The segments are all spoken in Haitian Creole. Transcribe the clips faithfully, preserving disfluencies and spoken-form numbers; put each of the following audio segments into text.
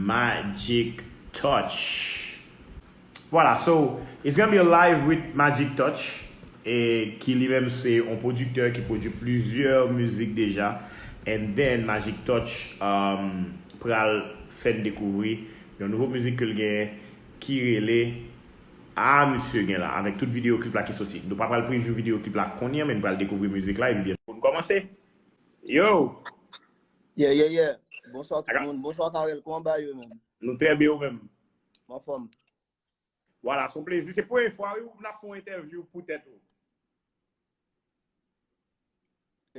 Magic Touch. Vwala, so it's gonna be a live with Magic Touch, e ki li menm se yon pwodiktè ki pwodui plizyè mizik deja. And then Magic Touch um, pral fè n dekouvri yon nouvo mizik ke l genyen ki rele Ah, misye gen la, avèk tout videyo klip la ki soti. Nou pa pral preview videyo klip la kounye a, men n pral dekouvri mizik la epi byento pou n kòmanse. Yo! Yeah, yeah, yeah. Bonswa tout moun. Bonswa Karel. Kòman bagay yo menm? Nou trè byen, ou menm? M anfòm. Vwala, se yon plezi. Se premye fwa wi n ap fè yon entèvyou poutèt ou.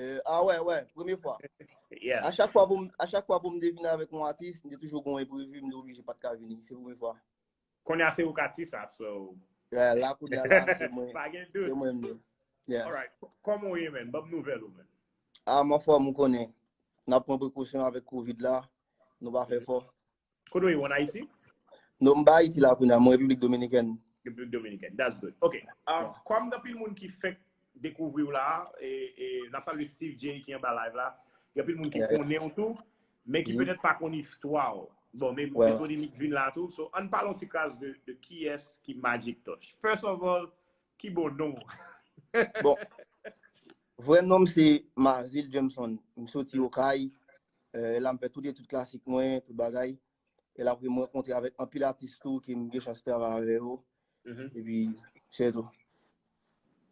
Euh, ah wè, wè, premye fwa. Yeah. A chak fwa pou m, a chak fwa pou m te vin avèk yon atis, m te toujou gen yon enprevi, m te oblije pa t ka vini. Se premye fwa. Kounye a se ou k atis la, so. Yeah, la kounye a la, se mwen. Pa gen dout. Se mwen menm. Yeah. Alright. Kòman w ye, man? Ban m nouvèl ou, man. Ah, m anfòm, ou konnen. N ap pran prekosyon avèk kovid la. Nou pa fè fò. Kote w ye, ou ann Ayiti? Non, m pa Ayiti la kounye a, mwen Repiblik Dominikèn. Repiblik Dominikèn. That's good. Ok. Uh, kòm gen anpil moun ki fèk dekouvri w la, e, e n ap salye Steve J ki anba live la. Gen anpil moun ki Yeah. konnen w tou, men ki Mhm. petèt pa konn istwa w. Bon, men Well. Metronymik vin la tou. So, ann pale yon ti kras de, de kiyès ki Magic Touch. First of all, ki bon non w? Bon, vrè non m se Mazil Jameson. M soti Okay. Euh, la m fè tout etid klasik mwen, tout bagay. E la apre m rankontre avèk anpil atis tou ke m gen chans travay avè yo. Mhm. Epi, se tou.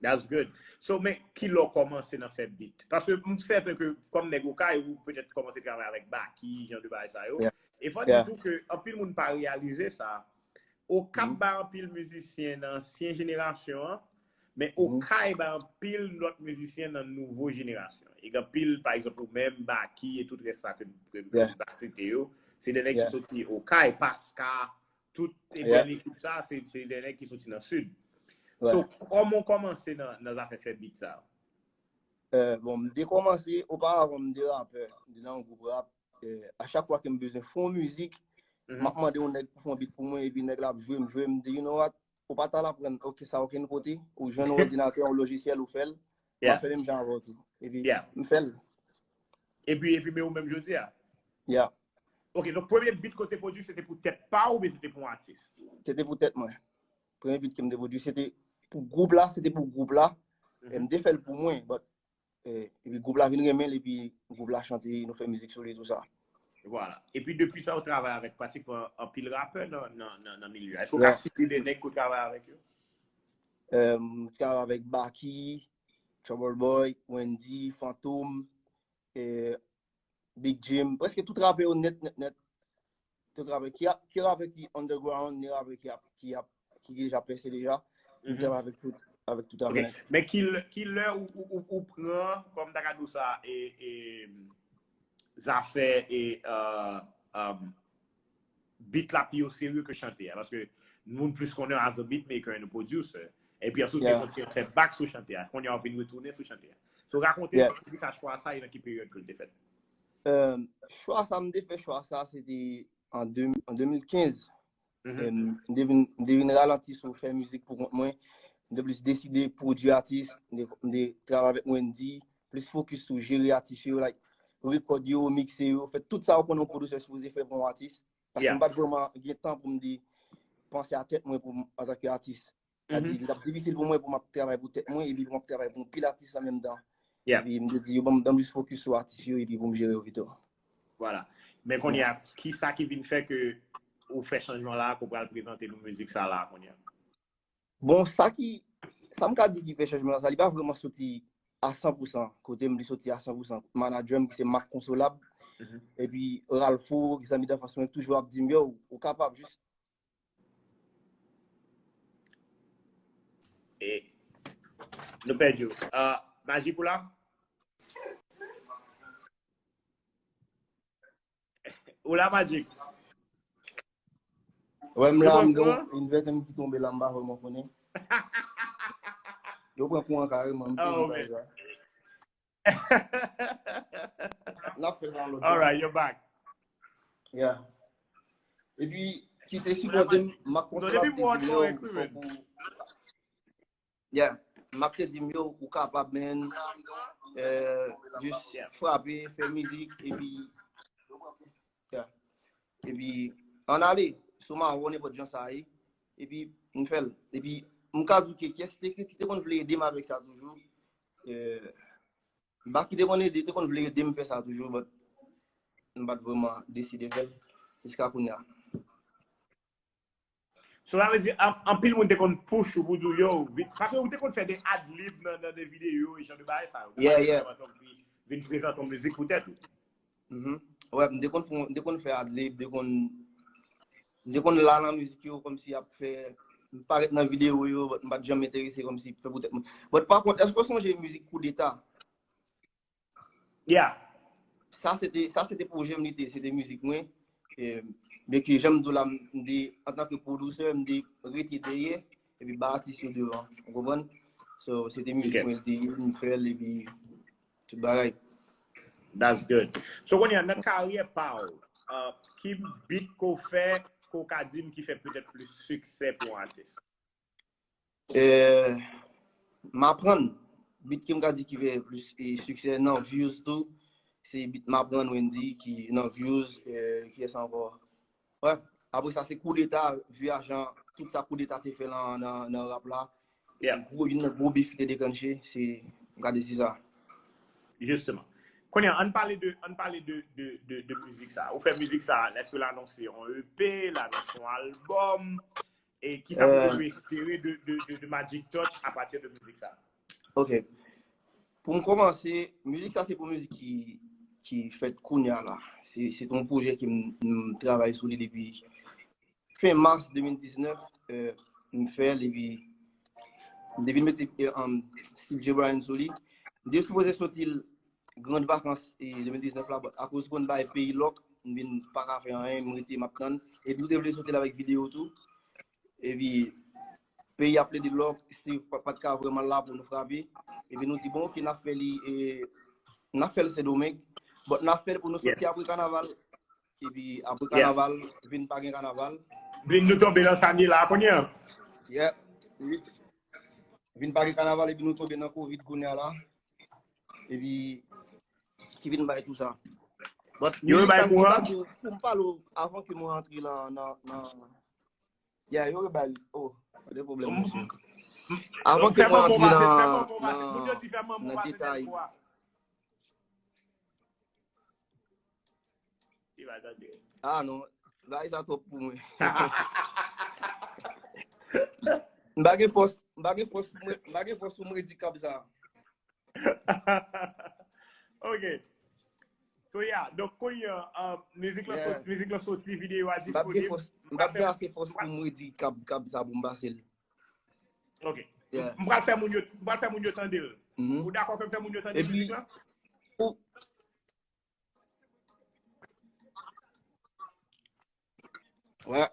That's good. So, men kilè w kòmanse nan fè beat? Paske m sèten ke kòm nèg Okay, ou petèt kòmanse travay avèk Baky, jan de bagay sa yo. Yeah. E fò di Yeah. tou ke anpil moun pa reyalize sa. Okap Mhm. bay anpil mizisyen nan ansyen jenerasyon an, men Mhm. Okay bay anpil lòt mizisyen nan nouvo jenerasyon. E gen anpil, pa egzanp, ou menm, Baky e tout rès sa ke, ke, ke Yeah. m pa site yo, se de nèg ki Yeah. soti Okay, Paska, tout Yeah. bèl ekip sa, se, se de nèg ki soti nan Sid. Ouais. So, kòman w kòmanse nan, nan zafè fè beat sa? Euh, bon, m te kòmanse, oparavan m te rapè, m te nan yon gwoup rap. Euh, a chak fwa ke m bezwen fè yon mizik, Mhm. m ap mande yon nèg pou fè yon beat pou mwen, epi nèg la ap jwe, m jwe, m di, you know what, ou pa t al aprann, ok, sa okenn kote, ou jwenn yon òdinatè, yon lojisyèl, ou fè l, m Yeah. ap fè menm jan avè w tou. Epi, Yeah. m fè l. Epi, epi, men ou menm jodi a? Yeah. Ok, donk premye beat ke w te pwodui, se te pou tèt pa w oubyen se te pou yon atis? Se te pou tèt mwen. Premye beat ke m te pwodui, se te pou gwoup la, se te pou gwoup la. Mhm. E m te fè l pou mwen, but, eh, epi gwoup la vin renmen l, epi gwoup la chante, nou fè mizik sou li, tou sa. Vwala. Epi depi sa, ou travay avèk pratikman anpil rapè nan, nan, nan, nan milye a. Èske ou Yeah. ka site de nèg ke w travay avèk yo? Euh, m travay avèk Baky, Trouble Boy, Wendy, Fantom, eh, Big Jim, prèske tout rapè yo nèt, nèt, nèt. Tout rapè ki ap, ki rapè ki underground, ni rapè ki ap, ki ap, ki deja pèse deja. M Mhm. travay avèk tout, avèk tout Ok. rapè nèt. Men ki lè, ki lè ou, ou, ou, ou pran, kòm ta ka di w sa, e, e, zafè e, euh, euh, beat la pi o serye ke chante a? Paske moun plis konnen as a beatmaker and a producer. Epi answit, Yeah. gen kontinye fè back sou chante a. Kounye a, w vin retounen sou chante a. So, rakonte Yeah. nou ki sa chwa sa e nan ki peryòd ke l te fèt? Euh, chwa sa, m te fè chwa sa, se te an de, an de mil kenz. Mhm. Euh, m te vin, m te vin ralanti sou fè mizik pou kont mwen. M te plis deside pwodui atis, m te, m te travay avèk Wendy, plis fokis sou jere atis yo, like, rekòd yo, mikse yo, fè tout sa ou konnen yon pwodisè sipoze fè pou yon atis. Paske Yeah. m pa t vrèman gen tan pou m te panse a tèt mwen pou m, antanke atis. Sa di, Mhm. l ap difisil pou mwen pou m ap travay pou tèt mwen, epi pou m ap travay pou yon pil atis an menm tan. Yeah. Epi m te di, yo ban m, ban m jis fokis sou atis yo, epi pou m jere yo pito. Vwala. Men kounye a, ki sa ki vin fè ke ou fè chanjman la, ke w pral prezante nou mizik sa la kounye a? Bon, sa ki, sa m ka di ki fè chanjman sa, li pa vrèman soti a san pou san. Kote m, li soti a san pou san. Manadjè m ki se Marc Consolable. Mhm. Epi Ralpho, ki zanmi danfans mwen, toujou ap di m, yo, ou kapab jis E nou pèdi w. Ah, Majik ou la? Ou la, Majik? Wè m Yo la, pran m gen kouran? Yon inverter m ki tonbe la, m pa vrèman konnen. Yo pran kouran kareman, m Ah, sezi ok. bagay la. N ap fè sa yon lòt All jou. Right, you're back. Yeah. Epi, kite sipòte m, m ap Non, konsèy ap depi m wè w di non yo, ekriven. Fòk ou, yeah, m ap te di m yo, ou kapab, man. Euh, just Yeah. Frape, fè mizik, epi, yeah. Epi, ann ale, sou mawon, nenpòt jan sa ye. Epi, m fè l. Epi, m ka di w ke kiyès te, ki te konn vle ede m avèk sa toujou. Eh, m pa ki te konn ede, te konn vle ede m fè sa toujou, but m pa t vrèman deside fè l jiska kounye a. So, sa vle di, an- anpil moun te konn push ou pou di w, yo, vin, paske ou te konn fè de ad-lib nan, nan de videyo, e jan de bagay sa yo. Yeah, yeah. Vin prezante yon mizik pou tèt ou. Mhm. Wè, m te konn fè, m te konn fè ad-lib, m te konn, m te konn la nan mizik yo, kòmsi ap fè, m parèt nan videyo yo, but m pa t janm enterese kòmsi fè pou tèt mwen. But pa kont, èske w sonje mizik Koudeta? Yeah. Sa se te, sa se te pwojè m li te, se te mizik mwen. E, byenke jan m di w la, m te, antanke pwodisè, m te rete dèyè, epi ba atis yo devan. Ou konprann? So, se te mizik Ok. Mwen li te ye, m fè l, epi tout bagay. That's good. So, kounye a, nan karyè pa w, uh, ki beat ke w fè, ke w ka di m ki fè petèt plis siksè pou yon atis? Eh, m aprann. Beat ke m ka di ki fè plis eh, siksè nan views tou. Se beat m aprann Wendy ki nan views, eh, kiyès ankò? Wè. Apre sa, se Koudeta, vye ajan, tout sa Koudeta te fè nan, nan, nan rap la. Yeah. Gwo, youn nan gwo beef ki te deklanche, se, m ka di se sa. Jisteman. Kounye a, ann pale de, ann pale de, de, de, de mizik sa. Ou fè mizik sa, èske l anonse yon E P, l anonse yon albòm? E ki sa pou Eh. nou espere de, de, de, de Magic Touch apati de mizik sa? Ok. Pou m kòmanse, mizik sa se pou mizik ki, ki fèt kounye a la. Se, se yon pwojè ke m, m travay sou li depi fen mas de mil diznèf, eh, m fè l epi m te vin mete eh, um, Steve J. Bryan sou li. M te sipoze soti l Grand Vakans eh, de mil diznèf la, but akoz konn bay peyi lòk, m vin pa ka fè anyen, m rete m ap tann. Epi m te vle soti l avèk videyo tou. Epi peyi ap plede lòk, Steve pa, pa t ka vrèman la pou nou frape. Epi nou di, bon, ok, n ap fè li, eh, n ap fè l Sendomeng. But n ap fè l pou nou soti apre kanaval. Epi apre kanaval, vin pa gen kanaval. Vin nou tonbe nan sa n ye la kounye a. Yeah. Vin, vin pa gen kanaval, epi nou tonbe nan Covid kounye a la. Epi ki vin bay tou sa. But Yo mizik bay sa, kouran. Pou, pou m pale w, avan ke mwen antre nan, nan, nan, yeah, yo bay, oh, pa de pwoblèm, mesye. Avan ke Fè mwen manman antre pase, fè nan, manman pase. Moun yo nan, di fè manman nan pase detay. Tèt Bwa. Li pa tande. Ah non, bagay sa twòp pou mwen. M pa gen fòs, m pa gen fòs pou mwen, m pa gen fòs pou mwen di kab sa. Ok. So, yeah, donk kounye a, uh, mizik lan Yeah. soti, mizik lan soti, videyo a M pa gen disponib. fòs, m pa gen ase fòs pou mwen di kab, kab sa pou m pase l. Ok. Yeah. M pral fè moun yo, m pral fè moun yo tande l. Mhm. Ou dakò ke m fè moun yo tande Epi, mizik lan? Ou, wè.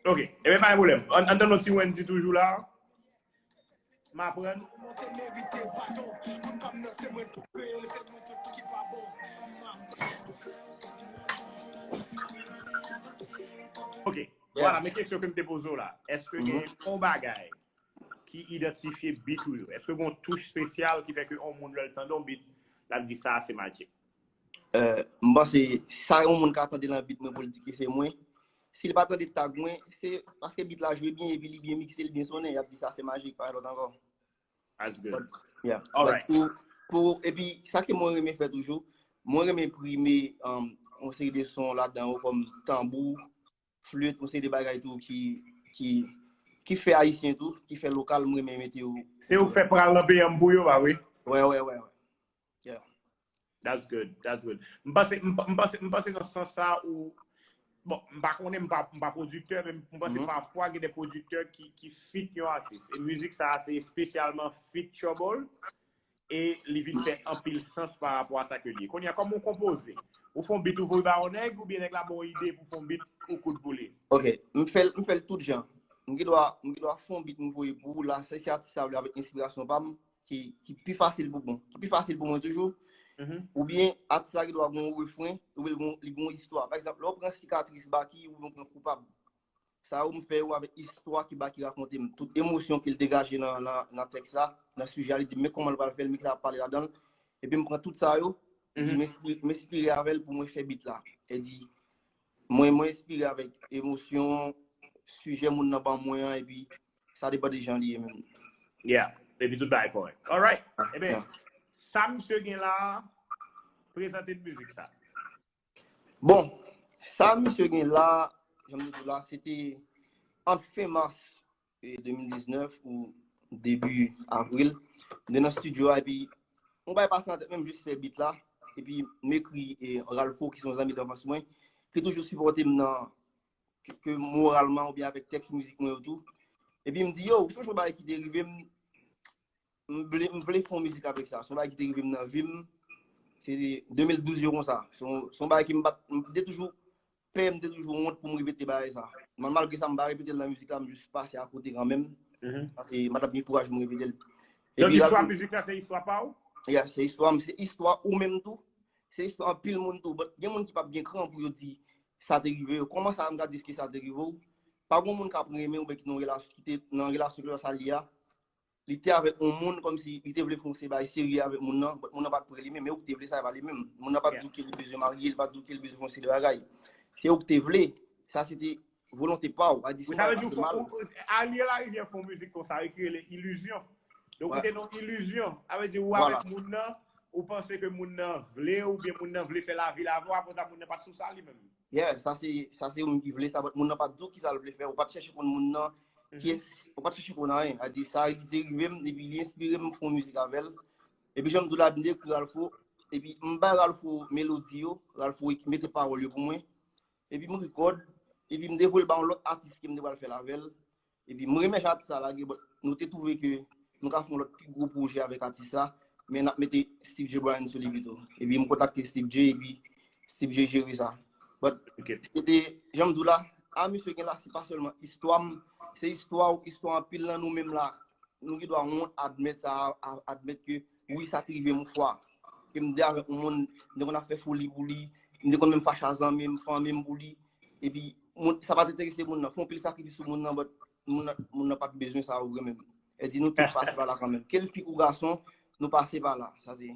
Ok. Ebyen, pa gen pwoblèm. Ann, ann tann yon ti Wendy toujou la. M aprann. Ok. Voilà, men kesyon ke m te poze w la. Èske gen yon bagay ki idantifye beat ou yo? Èske gen yon touch espesyal ki fè ke yon moun lè l tande yon beat, l ap di sa se Magic? Eh, m panse sa yon moun ka tande nan beat mwen pou l di ke se mwen. Si l pa tande tag mwen, se paske beat la jwe byen epi li byen mikse, li byen sonnen, y ap di sa se Magic, pa gen lòt ankò. That's good. Yeah. Alright. But pou, pou, epi sa ke mwen renmen fè toujou, mwen renmen enprime um, yon seri de son ladan yo kòm tanbou, flit, yon seri de bagay tou ki, ki, ki fè ayisyen tou, ki fè lokal, mwen renmen mete yo. Se ou fè pral nan peyi an pou yo, pa vre? Wè, wè, wè, wè. Yeah. That's good, that's good. M panse, m pa- m panse, m panse nan sans sa ou, bon, m pa konnen, m pa, m pa pwodiktè, men m panse Mhm. pafwa gen de pwodiktè ki, ki fit yon atis. E mizik sa a se espesyalman fit Trouble. E li vin fè anpil sans pa rapò a sa ke li ye. Kounye a, kòman ou konpoze? Ou fè yon beat ou voye ba yon nèg, oubyen nèg la ba w ide pou fè yon beat ou koud pou li? Ok, m fè l, m fè l tout jan. M gen dwa, m gen dwa fè yon beat m voye pou ou la, se, se atis sa vle avèk enspirasyon pa m, ki, ki pi fasil pou bon, ki pi fasil pou mwen toujou. Mhm. Oubyen atis la gen dwa gen yon refren, oubyen li gen, li gen yon istwa. Pa egzanp, lè w pran Sikatris Baky, oubyen w pran Koupab. Sa yo m fè yo avèk istwa ki Baky rakonte m. Tout emosyon ke l degaje nan, nan, nan tèks la, nan sijè a, li di m men kòman l pral fè l, men ki sa ap pale ladan l. Epi m pran tout sa yo, epi Mhm. m enspire, m enspire avè l pou mwen fè beat la. E di, mwen, mwen enspire avèk emosyon, sijè moun nan ban mwen an, epi sa depann de jan li ye menm. Yeah. Epi tout bagay kòrèk. Alright. Ebyen, sa misye gen la, prezante n mizik sa. Bon, sa misye gen la, jan m te di w la, se te ant fen mas e, de mil diznèf ou debi avril, m te nan estidyo a, epi yon bagay pase nan tèt mwen, m jis fè beat la, epi m ekri e, Ralpho, ki se yon zanmi danfans mwen, ki toujou sipòte m nan, ke, ke moralman oubyen avèk tèks mizik mwen yo tou. Epi m di, yo, ou sonje yon bagay ki te rive m, m vle, m vle fè yon mizik avèk sa. Se yon bagay ki te rive m nan vi m, se de mil douz yo konsa. Se yon, se yon bagay ki m pa t, m te toujou pè, m te toujou wont pou m repete bagay sa. Mwen, malgre sa, m pa repete l nan mizik la, m jis pase akote kanmenm. Paske m pa t ap gen kouraj pou m repete l. Donk, istwa mizik la, se istwa pa w? Yeah, se istwa m, se istwa ou menm tou. Se istwa anpil moun tou. But gen moun ki p ap gen kran pou yo di sa te rive yo. Kòman sa m ka di ke sa te rive w? Pa gen moun k ap renmen w, oubyen ki nan relasyon, ki te nan relasyon ke sa li a. Li te avèk yon moun, kòmsi li te vle fè yon seri bagay serye avèk moun nan, but moun nan pa t prè li menm, men ou ki te vle sa, e pa li menm. Moun nan pa t di w ke li bezwen marye, li pa t di w ke li bezwen fè yon seri de bagay. Se ou ki te vle, sa se te volonte pa w. A di, se yon bagay ki mal. Ariel Larivière fè yon mizik konsa, li rele Ilizyon. Donk, ou te nan ilizyon. Sa vle di, ou avèk moun nan, ou panse ke moun nan vle w, oubyen moun nan vle fè lavi l avè w, apre sa, moun nan pa t sou sa li menm. Yeah, sa se, sa se ou menm ki vle sa, but moun nan pa t di w kisa l vle fè, ou pa t chèche konn moun nan, kiyès, ou pa t chèche konn anyen. A di sa, li te rive m, epi li enspire m fè yon mizik avè l. Epi jan m di w la, m te ekri Ralpho, epi m bay Ralpho melodi yo, Ralpho mete pawòl yo pou mwen, epi m rekòd, epi m te voye l ba yon lòt atis ke m te pral fè l avè l. Epi m renmen jan atis sa lage, but nou te twouve ke nou ka fè yon lòt pi gwo pwojè avèk atis sa, men n ap mete Steve J Bryan sou li pito. Epi m kontakte Steve J, epi Steve J jere sa. But se te, jan m di w la, a misye gen la, se pa sèlman istwa m, se istwa w, istwa anpil nan nou menm la. Nou gen dwa wont admèt sa, a- admèt ke wi, sa te rive m yon fwa. Ke m te avèk yon moun, m te konn ap fè foli pou li, m te konn menm fache a zanmi m, fanmi m pou li. Epi, moun, sa pa t enterese moun nan. Fè yon pil sakrifis sou moun nan, but moun nan, moun nan pa t bezwen sa yo vre menm. E di nou tout pase pa la kanmenm. Ke l fi kou gason, nou pase pa la. Sa se.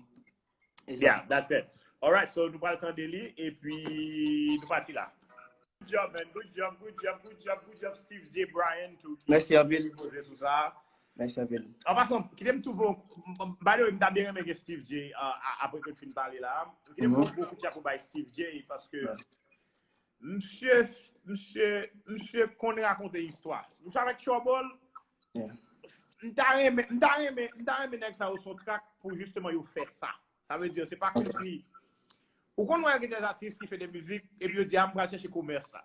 Yeah, that's it. Alright, so nou pral tande li, epi nou pati la. Good job, man. Good job, good job, good job, good job, Steve J Bryan, tou, ki Mèsi anpil. Poze sou sa. Mèsi anpil. An pasan, kite m twouve, by the way, m ta byen renmen gen Steve J, uh, a- apre ke n fin pale la. Kite m fè yon gwo kout chapo bay Steve J, paske misye, misye, misye konn rakonte istwa. Misye avèk Trouble, m ta renmen, m ta renmen, m ta renmen nèg sa yo son trak pou jisteman yo fè sa. Sa vle di, se pa kòmsi, ou konn wè gen de atis ki fè de mizik, epi yo di, a, m pral chèche komès la.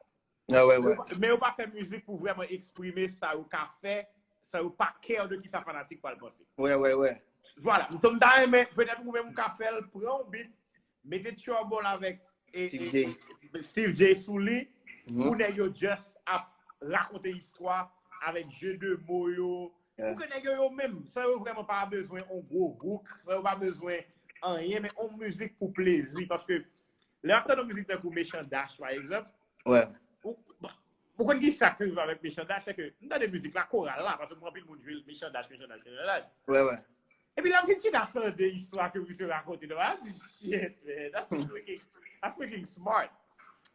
Ah, wè, wè. Men yo pa fè mizik pou vrèman eksprime sa yo ka fè, sa yo pa care de kisa fanatik pral panse. Wè, wè, wè. Vwala. So, m ta renmen, petèt ou menm ou ka fè l, pran yon beat, mete Trouble avèk e, Steve e, J. e, Steve J sou li, Mhm. pou nèg yo just ap rakonte istwa avèk jeu de mots yo. Yeah. Pou ke nèg yo yo menm, san yo vrèman pa bezwen yon gwo hook, san yo pa bezwen anyen, men yon mizik pou plezi. Paske lè w ap tande yon mizik tankou Mechan Dash, pa egzanp, Wè. ou, ou konn ki sa k rive avèk Mechan Dash, se ke m tande mizik la, koral la, paske m wè anpil moun jwe Mechan Dash, Mechan Dash, Mechan Dash. Wè, wè. Epi lè m fin chita tande istwa ke misye rakonte, non, I di, shit, man, that's freaking, that's freaking smart.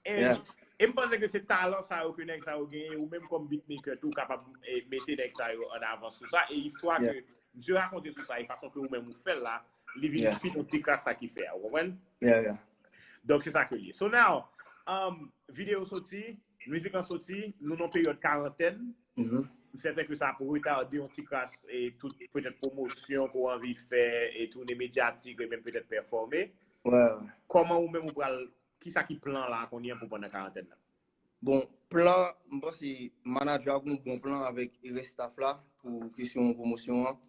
And, Yeah. E m panse ke se talan sa yo ke nèg sa yo genyen, ou menm kòm beatmaker tou, ou kapab eh, mete nèg sa yo an avan sou sa. E istwa Yeah. Ke misye rakonte sou sa, e fason ke ou menm ou fè l la, li vin Yeah. fit yon ti kras sa ki fè a, ou konprann? Yeah, yeah. Donk, se sa ke l ye. So now, um, videyo soti, mizik lan soti, nou nan peryòd karantèn. Mhm. M sèten ke sa ap retade yon ti kras e tout petèt pwomosyon ke w anvi fè e tounen medyatik e menm petèt pèfòme. Wè, wè. Kòman ou menm ou pral, kisa ki plan la kounye a pou pandan karantèn nan? Bon, plan, m panse manadjè a gen yon bon plan avèk rès staff la pou kesyon pwomosyon an.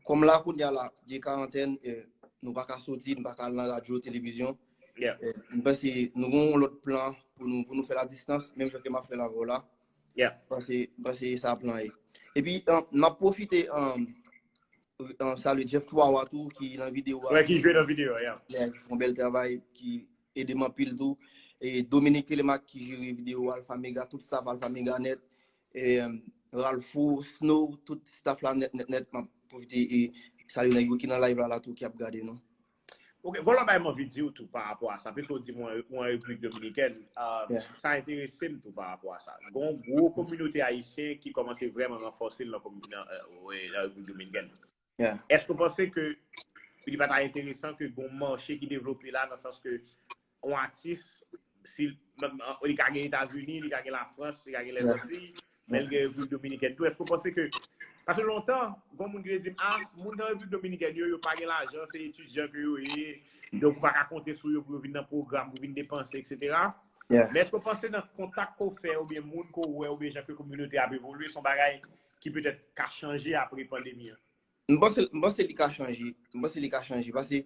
Kòm la kounye a la, gen karantèn, eh, nou pa ka soti, nou pa ka al nan radyo, televizyon. Yeah. Eh, m panse nou gen yon lòt plan pou nou, pou nou fè l a distans, menm jan ke m ap fè l avè w la. Yeah. M panse, m panse sa plan ye. Epi, eh, m ap pwofite, eh, eh, salye Jeff Twawa tou, ki nan videyo a. Wè, ki jwe nan videyo a, yeah. Yeah, ki fè yon bèl travay, ki ede m anpil tou. E Dominique Telemaque ki jere videyo Alpha Mega, tout staff Alpha Mega nèt. E, eh, Ralphou, Snow, tout staff la nèt, nèt, nèt. M ap pwofite e salye nèg yo ki nan live la, la tou, ki ap gade nou. Ok, gen yon lòt bagay m anvi di w tou pa rapò a sa. Piske w di mwen ou an Repiblik Dominikèn, uh, yeah. Sa enterese m tou pa rapò a sa. Gen yon gwo kominote ayisyen ki kòmanse vrèman ranfòse l nan, nan, nan Repiblik Dominikèn. Yeah. Èske w panse ke li pa ta enteresan ke gen yon mache ki devlope la, nan sans ke yon atis, si li ka gen Etazini, li ka gen Lafrans, li ka gen Lèzantiy, men li gen Repiblik Dominikèn tou. Èske w panse ke, paske lontan, gen moun ki te di m, ah, moun nan Repiblik Dominikèn yo, yo pa gen lajan, se etidyan ke yo ye, donk ou pa ka konte sou yo pou yo vin nan pwogram, pou vin depanse, etsetera. Men èske w panse nan kontak ke w fè, oubyen moun ke w wè, oubyen jan ke kominote ap evolye, se yon bagay ki petèt ka chanje apre pandemi an? M panse, m panse li ka chanje. M panse li ka chanje. Paske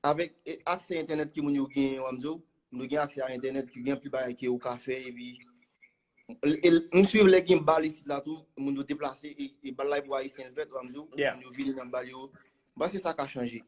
avèk aksè entènèt ke moun yo genyen, w ap di w, nou gen aksè a entènèt, ki gen anpil bagay ke ou ka fè, epi m swiv lè gen bal isit la tou, moun yo deplase, e bal la e pou Ayisyen l fèt, w ap di w, moun yo vini nan bal yo. M panse sa ka chanje.